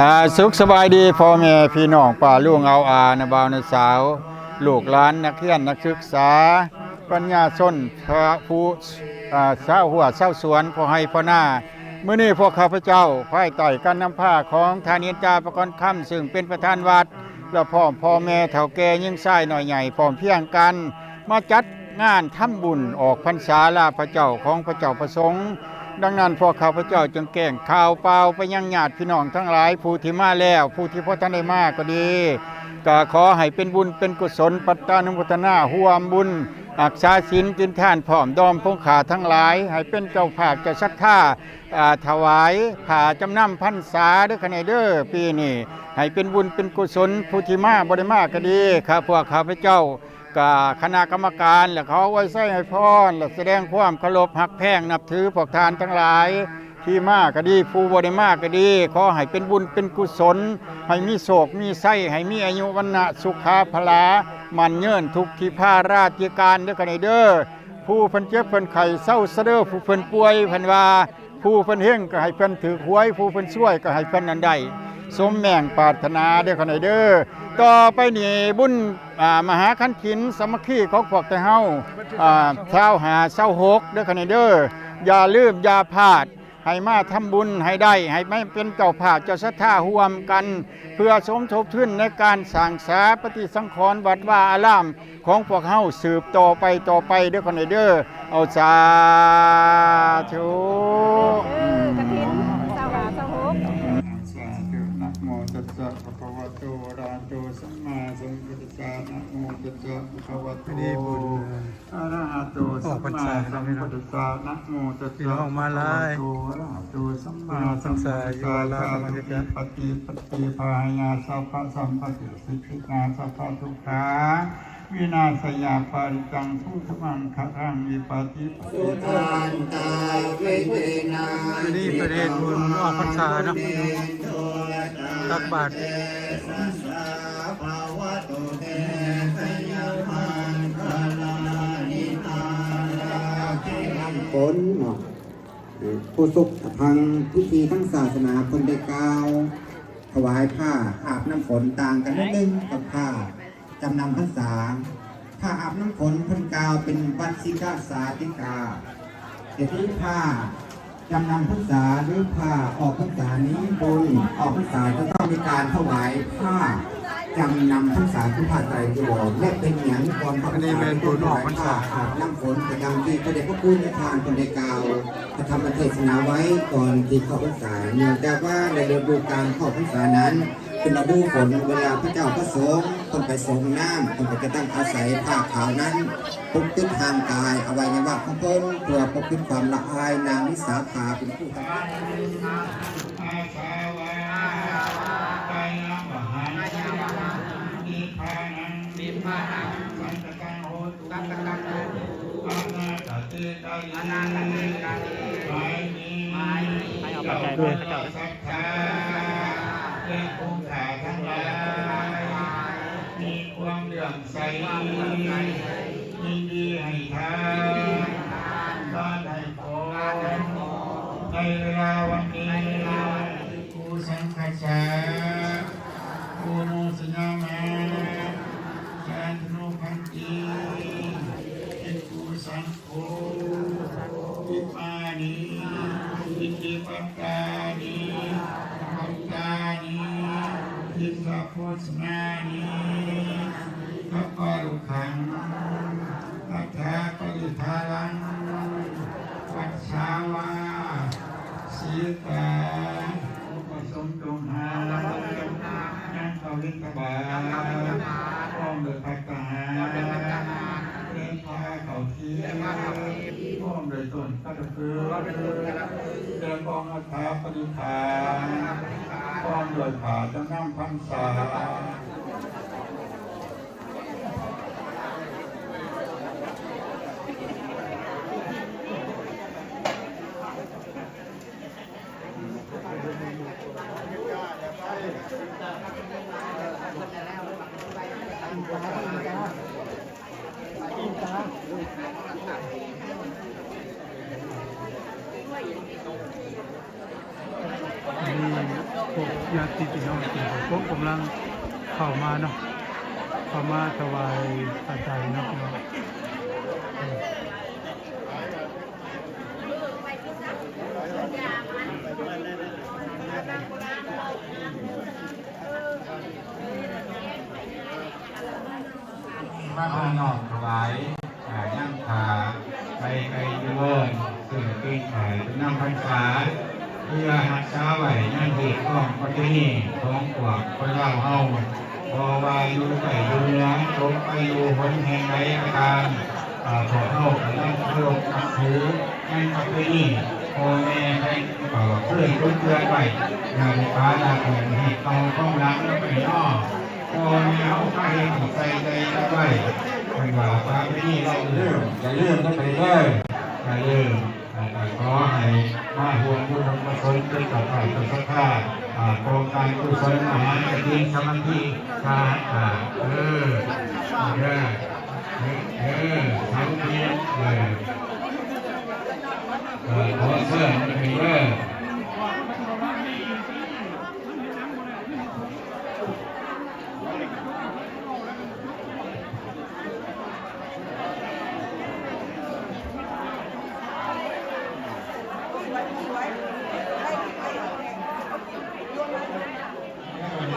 ອ່າ ສຸກສະບາຍດີພໍ່ແມ່ພີ່ນ້ອງ ປ້າລຸງ ອາວອາ ນ້າບ່າວນ້າສາວ ລູກຫຼານ ນັກຮຽນ ນັກສຶກສາ ປັນຍາຊົນ ພະ ຜູ້ ອ່າ ຊາວຮົ້ວຊາວສວນ ພໍ່ໄຮ່ພໍ່ນາ. ມື້ນີ້ພວກຂ້າພະເຈົ້າ ພາຍໃຕ້ການນຳພາຂອງທ່ານອິນຕາ ປະກອນຄຳ ຊຶ່ງເປັນປະທານວັດ ແລະ ພ້ອມພໍ່ແມ່ເຖົ້າແກ່ ຍິງຊາຍນ້ອຍໃຫຍ່ ພ້ອມພຽງກັນ ມາຈັດງານທຳບຸນອອກພັນສາລາພະເຈົ້າຂອງພະເຈົ້າພະສົງ. ດັ່ງນັ້ນ ພວກຂ້າພະເຈົ້າຈຶ່ງແຈ້ງຂ່າວປ່າວໄປຍັງຍາດພີ່ນ້ອງທັງຫຼາຍ ຜູ້ທີ່ມາແລ້ວ ຜູ້ທີ່ບໍ່ທັນໄດ້ມາກໍດີ ກໍຂໍໃຫ້ເປັນບຸນເປັນກຸສົນ ປັດຕານຸໂມທະນາຮ່ວມບຸນ ຮັກສາສິນກິນທານ ພ້ອມດອມພົງຂ້າທັງຫຼາຍ ໃຫ້ເປັນເຈົ້າພາບເຈົ້າສັດທາ ອ່າ ຖວາຍຜ້າຈຳນຳພັນສາເດີ ຂະແນນເດີ. ປີນີ້ໃຫ້ເປັນບຸນເປັນກຸສົນ ຜູ້ທີ່ມາບໍ່ໄດ້ມາກໍດີ ຂ້າ ພວກຂ້າພະເຈົ້າ ກະຄະນະກຳມະການ ແລະ ຂໍອວຍໄຊໃຫ້ພອນ ແລະ ສະແດງຄວາມເຄົາລົບຮັກແພງນັບຖືພວກທ່ານທັງຫຼາຍ ທີ່ມາກໍດີ ຜູ້ບໍ່ໄດ້ມາກໍດີ ຂໍໃຫ້ເປັນບຸນເປັນກຸສົນ ໃຫ້ມີໂຊກມີໄຊ ໃຫ້ມີອາຍຸວັນນະສຸຂາພະລາ ໝັ້ນຍືນທຸກທິພາລາທິການເດີ ຂະແນນເດີ. ຜູ້ເພິ່ນເຈັບເພິ່ນໄຂ້ເຊົາຊະເດີ ຜູ້ເພິ່ນປ່ວຍເພິ່ນວ່າ ຜູ້ເພິ່ນເຮັງກໍໃຫ້ເພິ່ນຖືກຫວຍ ຜູ້ເພິ່ນຊວຍກໍໃຫ້ເພິ່ນນັ້ນໄດ້ສົມແມງປາດຖະໜາເດີ ຂະແນນເດີ. ຕໍ່ໄປນີ້ບຸນ ອ່າ ມະຫາຂັນຖິນສາມັກຄີຂອງພວກໄທເຮົາ ອ່າ ຊາວຫ້າ ຊາວຫົກເດີ ຂະແນນເດີ. ຢ່າລືມຢ່າພາດ ໃຫ້ມາທຳບຸນໃຫ້ໄດ້ ໃຫ້ມາເປັນເຈົ້າພາບເຈົ້າສັດທາຮ່ວມກັນ ເພື່ອສົມທົບທຶນໃນການສ້າງສາປະຕິສັງຂອນວັດວາອາລາມ ຂອງພວກເຮົາສືບຕໍ່ໄປ ຕໍ່ໄປເດີ ຂະແນນເດີ. ເອົາ ສາທຸ. ເອີ ກະຖິນ ຊາວຫ້າ ຊາວຫົກ. ສາທຸ. ນະໂມຕັດສະ ພະຄະວະໂຕ ອະລະຫະໂຕ ສຳມາສຳພຸດທັດສະ ນະໂມຕັດສະ ພະຄະວະໂຕ ອະລະຫະໂຕ ສຳມາສຳພຸດທັດສະ ນະໂມຕັດສະ ພະຄະວະໂຕ ອະລະຫະໂຕ ສຳມາສຳພຸດທັດສະ ສາທຸ ປະຕິ ປະຕິ ພາຫະຍາ ສັບພະ ສຳປະຕິ ສິກຂະ ສັບພະ ທຸກຂາ ວິນາສະຍາ ປະລິດຕັງ ທຸກຂະມັງຄະລັງ ວິປັດຕິ ປະຕິ ສຸຄານຕາ ເວເຕນາ ອັນນີ້ປະເພດບຸນອອກພັນສາເນາະ ຕັກບາດ ຝົນເນາະ ໂຄສົກທາງພິທີທາງສາສະໜາເພິ່ນໄດ້ກ່າວຖວາຍຜ້າອາບນ້ຳຝົນ ຕ່າງກັນໜ້ອຍໜຶ່ງກັບຜ້າ ຈຳນຳພັນສາ ຜ້າອາບນ້ຳຝົນເພິ່ນກ່າວເປັນວັດສິກາສາຕິກາ ແຕ່ທີ່ຜ້າຈຳນຳພັນສາ ຫຼື ຜ້າອອກພັນສານີ້ ບຸນອອກພັນສາຈະຕ້ອງມີການຖວາຍຜ້າຈຳນຳພັນສາ ຄືຜ້າໄຕຣຈີວອນ ແລະ ເປັນຫຍັງກ່ອນເຂົ້າພັນສາ ອັນນີ້ແມ່ນບຸນອອກພັນສາ ອາບນ້ຳຝົນ ກໍດັ່ງທີ່ພະເດດພະຄຸນທ່ານເພິ່ນໄດ້ກ່າວພະທຳມະເທດສະໜາໄວ້ກ່ອນທີ່ເຂົ້າພັນສາ ເນື່ອງຈາກວ່າໃນລະດູການເຂົ້າພັນສານັ້ນ ເປັນລະດູຝົນ ເວລາພະເຈົ້າພະສົງເພິ່ນໄປສົງນ້ຳ ເພິ່ນກໍຈະຕ້ອງອາໄສຜ້າຂາວນັ້ນປົກປິດຮ່າງກາຍ ອະໄວຍະວະຂອງເພິ່ນ ເພື່ອປົກປິດຄວາມລະອາຍ. ນາງວິສາຂາເປັນຜູ້ທຳ ອາສາວາ ກາຍາວະຫັງ ນິບພານັງ ສັງຄະຕັງໂຫ ອະນາກະເຕກາລີ ໝາຍນີ້ ໃຫ້ເອົາປັດໄຈມາໃຫ້ເຂົາເຈົ້າ ເຈົ້າພວກເຈົ້າສັດທາ ແລະ ຜູ້ຂ້າທັງຫຼາຍ ມີຄວາມເຫຼື້ອມໃສ ຍິນດີໃຫ້ທານ ທານໃຫ້ຂອງ ໃນເວລາວັນນີ້ ອຸສັງຄະສາ ໂອໂມສະຍາມາ ສາທຸໂນພັນຕິ ພິກຂຸສັງ ໂອ ອິມານິ ອິດທິປັດຕານິ ພັນຕານິ ທິສະໂພຊະນານິ ກັບປາລຸຄັງ ອັດຖາປະລິພາລັງ ວັດສາວາ ສີກາ ປະສົງຈົງຫາ ຍັງພະວິນທະບາດ ພ້ອມດ້ວຍພັດຕາຫານ ແລະ ຜ້າເຂົ້າທິບ ພ້ອມດ້ວຍຕົ້ນກະລະພຶດ ແລະ ກອງອັດຖາປະລິຂານ ພ້ອມດ້ວຍຜ້າຈຳນຳພັນສາ. ມີ ຍາດຕິພີ່ນ້ອງທີ່ເຂົາກຳລັງເຂົ້າມາເນາະ ເຂົ້າມາຖວາຍພະໄຕເນາະພີ່ນ້ອງ. ມາເພື່ອນ້ອມຖວາຍ ອ່າ ຍັງພາໄປໄກຢູ່ເວີນ ເຊິ່ງເປັນໄປນຳພັນສາ ເພື່ອຮັກສາໄວ້ຍັງຮີດຄອງປະເພນີຂອງພວກຄົນລາວເຮົາ ບໍ່ວ່າຢູ່ໃຕ້ຢູ່ເໜືອ ຕົກໄປຢູ່ຫົນແຫ່ງໃດກໍຕາມ ອ່າ ພວກເຮົາກໍຍັງເຄົາລົບນັບຖືໃນປະເພນີພໍ່ແມ່ໄດ້ ເອີ ເຄີຍກົດເຕືອນໄວ້ ຢ່າໄດ້ປະລະເລີຍ ໃຫ້ເກົ່າຄອງຫຼັງນຳໄປເນາະ. ພໍ່ແມ່ເຮົາພາເຮັດໃສ່ໃຈກັນໄວ້ ເພິ່ນວ່າປະເພນີເຮົາເລີກ ຢ່າລືມກັນໄປເດີ ຢ່າລືມ. ແລ້ວກໍຂໍໃຫ້ມາຮ່ວມບຸນຮ່ວມກຸສົນເປັນເຈົ້າພາບເຈົ້າສັດທາ ອ່າ ກອງການກຸສົນມະຫາກະຖິນສາມັກຄີ ກາ ເອີ ເດີ ເດີ ເອີ ສາມັກຄີ ເອີ ເອີ ຂໍເຊີນເດີ.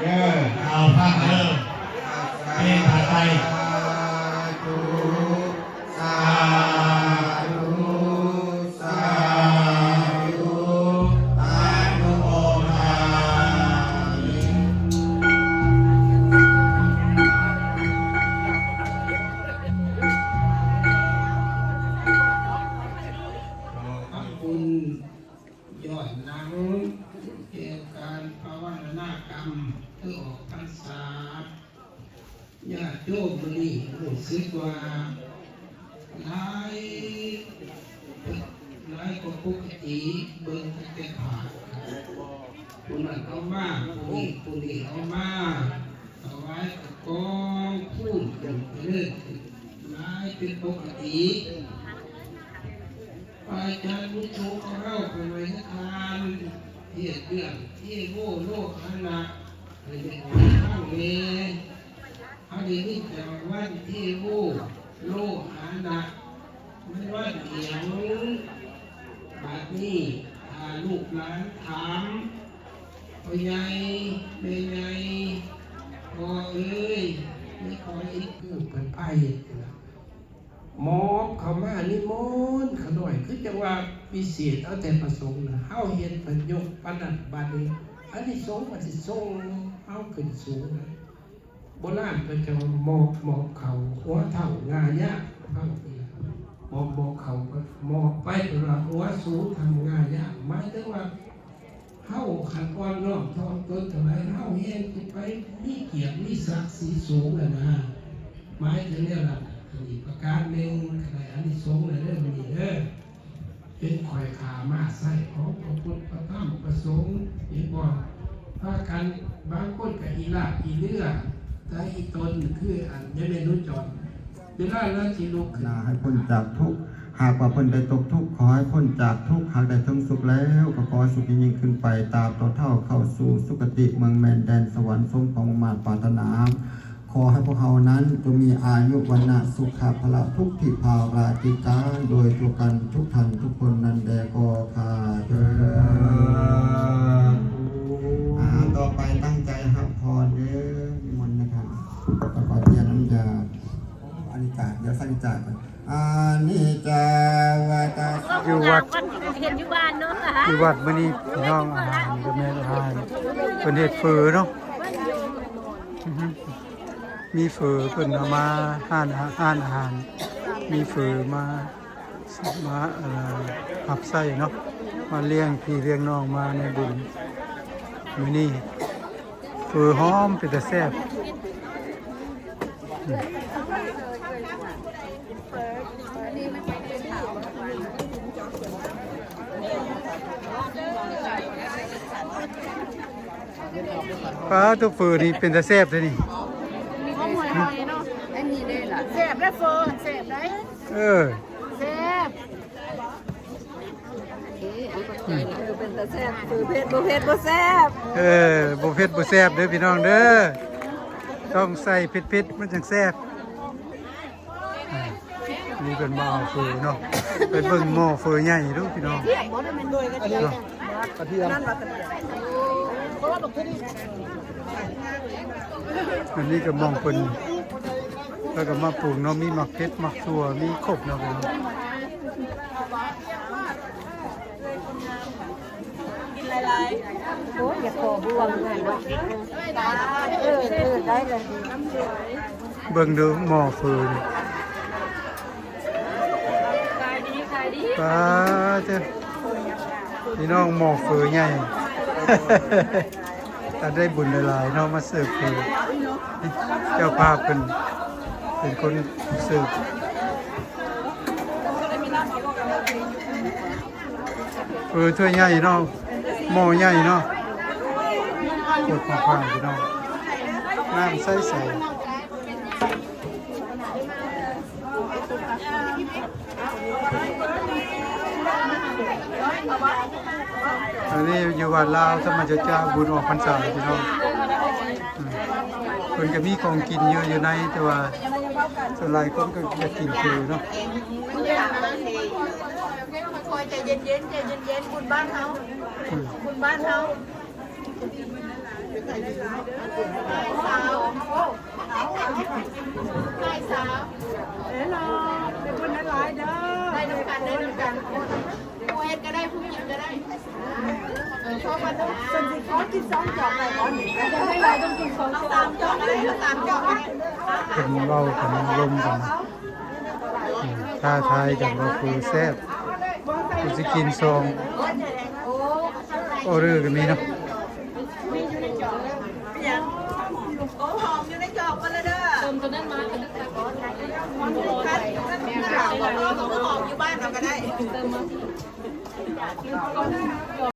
ເດີ ເອົາຟັງເດີ ເພງພາໄທ. ສາທຸ ສາທຸ ສາທຸ ອະນຸໂມທາມິ. ທຳບຸນຍ້ອນຫຼັງແຫ່ງການປະວາລະນາກຳ ຄືອອກພັນສາ. ຍາດໂຍມມື້ນີ້ຮູ້ສຶກວ່າຫຼາຍ ຫຼາຍກວ່າປົກກະຕິ ເບິ່ງຕັ້ງແຕ່ພະ ຜູ້ນັ້ນເອົາມາ ຜູ້ນີ້ ຜູ້ນີ້ເອົາມາ ຖວາຍກະກອງພູນຂຶ້ນໄປເລີຍ ຫຼາຍເປັນປົກກະຕິ. ພະອາຈານບຸນສົງຂອງເຮົາເພິ່ນໄວ້ໃຫ້ທານ ເທດເລື່ອງເທໂວໂລຫະນະ ໃຫ້ແມ່ນຟັງແດ່. ເຮົາໄດ້ຍິນແຕ່ວ່າວັນເທໂວໂລຫະນະ ມັນວັນອີ່ຫຍັງ? ບາດນີ້ຖ້າລູກຫຼານຖາມ ພໍ່ໃຫຍ່ ແມ່ໃຫຍ່ ພໍ່ເອີຍ ແມ່ຂອງອີກ ຄືເພິ່ນພາເຮັດ ມອບເຂົ້າມານິມົນຂະນ້ອຍ ຄືຈັ່ງວ່າພິເສດເອົາແຕ່ພະສົງນະ ເຮົາເຮັດເພິ່ນຍົກປານນັ້ນ ບາດນີ້ອານິສົງມັນຊິສົ່ງເຮົາຂຶ້ນສູງນະ. ໂບລານເພິ່ນຈະມອບ ມອບເຂົ້າຫົວເຖົ້າງາຍາ ຟັງເດີ ມອບ ມອບເຂົ້າ ມອບໄປ ເພິ່ນວ່າຫົວສູງເຖົ້າງາຍາ ໝາຍເຖິງວ່າ ເຮົາຄັນອ່ອນນ້ອມຖ່ອມຕົນເທົ່າໃດ ເຮົາແຮ່ງຊິໄປມີກຽດມີສັກສີສູງຫັ້ນນະ. ໝາຍເຖິງແນວນັ້ນ ອັນນີ້ປະການໜຶ່ງ ກໍໄດ້ອານິສົງແລ້ວເດີມື້ນີ້ເດີ ເປັນຂ້ອຍຂ້າມ້າໄຊຂອງພະພຸດ ພະທຳ ພະສົງ ເຫັນບໍ່? ພາກັນ ບາງຄົນກໍອີລາບອີເລືອ ແຕ່ອີຕົນຄືອັນ ຍາຍແມ່ໜູຈອນ ເວລາລາວຊິລຸກຂຶ້ນ ໜ້າໃຫ້ພົ້ນຈາກທຸກ ຫາກວ່າເພິ່ນໄດ້ຕົກທຸກ ຂໍໃຫ້ພົ້ນຈາກທຸກ ຫາກໄດ້ເຖິງສຸກແລ້ວ ກໍຂໍໃຫ້ສຸກຍິ່ງໆຂຶ້ນໄປ ຕາບເຕົາເທົ້າເຂົ້າສູ່ສຸຄະຕິ ເມືອງແມ່ນແດນສະຫວັນ ສົມຄວາມມຸ່ງມາດປາດຖະໜາ. ຂໍໃຫ້ພວກເຮົານັ້ນຈົ່ງມີອາຍຸ ວັນນະ ສຸຂະ ພະລະ ທຸກທິພາລາທິການ ໂດຍທົ່ວກັນທຸກທ່ານທຸກຄົນນັ້ນແດ່ກໍຂ້າເທີນ. ອ່າ ຕໍ່ໄປຕັ້ງໃຈຮັບພອນເດີ ນິມົນນະຄັບ ແລ້ວກໍທຽນນ້ຳຢາ ອານິດຈາ ດຽວໃສ່ອານິດຈາກ່ອນ ອານິດຈາວັດຕະ ຢູ່ວັດ ເຫັນຢູ່ບ້ານເນາະ ຢູ່ວັດມື້ນີ້ພີ່ນ້ອງ ອາຫານກໍແມ່ນອາຫານ ເພິ່ນເຮັດເຝີເນາະ ມີເຝີ ເພິ່ນເອົາມາ ຮ້ານອາ ຮ້ານອາຫານ ມີເຝີມາ ມາ ເອີ ຮັບໃຊ້ເນາະ ມາລ້ຽງພີ່ລ້ຽງນ້ອງມາໃນບຸນມື້ນີ້. ເຝີຫອມເປັນຕາແຊບ ປ້າ ໂຕເຝີນີ້ເປັນຕາແຊບແທ້ນີ້ ແຊບເດ້ເຝີ ແຊບເດ້ ເອີ ແຊບ. ເອີ ເປັນຕາແຊບ ເຝີເຜັດບໍ່ເຜັດບໍ່ແຊບ ເອີ ບໍ່ເຜັດບໍ່ແຊບເດີພີ່ນ້ອງເດີ ຕ້ອງໃສ່ເຜັດໆ ມັນຈັ່ງແຊບ. ອ່າ ນີ້ເພິ່ນມາເອົາເຝີເນາະ ໄປເບິ່ງໝໍ້ເຝີໃຫຍ່ດູພີ່ນ້ອງເນາະ. ກະທຽມ ອັນນີ້ກະໝ່ອງເພິ່ນ ແລ້ວກະມາປຸງເນາະ ມີໝາກເຜັດ ໝາກຖົ່ວ ມີຄົບເນາະພີ່ນ້ອງ. ໂອ້ຍ ຢາກຂໍບ່ວງເລີຍເນາະ ເອີ ເອີ ໄດ້ເລີຍ. ເບິ່ງດູໝໍ້ເຝີ ຂາຍດີ ຂາຍດີ ປາດເທີ ພີ່ນ້ອງ ໝໍ້ເຝີໃຫຍ່ ກະໄດ້ບຸນຫຼາຍໆເນາະ ມາເສີບເຝີ ເຈົ້າພາບເພິ່ນເປັນຄົນເສີບ. ເອີ ຖ້ວຍໃຫຍ່ເນາະ ໝໍ້ໃຫຍ່ເນາະ ໂຄດຂອງຂວາງພີ່ນ້ອງ ນ້ຳໃສໆ. ອັນນີ້ຢູ່ບ້ານລາວ ທຳມະຈາດ ບຸນອອກພັນສາພີ່ນ້ອງ. ອືມ ເພິ່ນກະມີຂອງກິນຢູ່ ຢູ່ໃນ ແຕ່ວ່າສ່ວນຫຼາຍຄົນກະຢາກກິນເຝີເນາະ. ຄ່ອຍໃຈເຢັນໆ ໃຈເຢັນໆ ບຸນບ້ານເຮົາ ອືມ ບຸນບ້ານເຮົາ. ເອີ ໄດ້ນຳກັນ ໄດ້ນຳກັນ ຜູ້ເຮັດກະໄດ້ ຜູ້ກິນກະໄດ້. ເອີ ເພິ່ນຊິຂໍກິນສອງຈອກໄດ້ບໍ່ນີ້ ຕ້ອງສາມຈອກກະໄດ້ ສາມຈອກກະໄດ້. ເພິ່ນເວົ້າກັນລົມກັນ ອືມ ທ້າທາຍກັນວ່າເຝີແຊບ ເພິ່ນຊິກິນສອງອໍເດີກະມີເນາະ. ໂອ້ ຫອມຢູ່ໃນຈອກເພິ່ນລະເດີ ເຕີມໂຕນັ້ນມາກະດຶກຄັກ ຄັກ ຫອມຢູ່ບ້ານເຮົາກະໄດ້ ເຕີມມາ.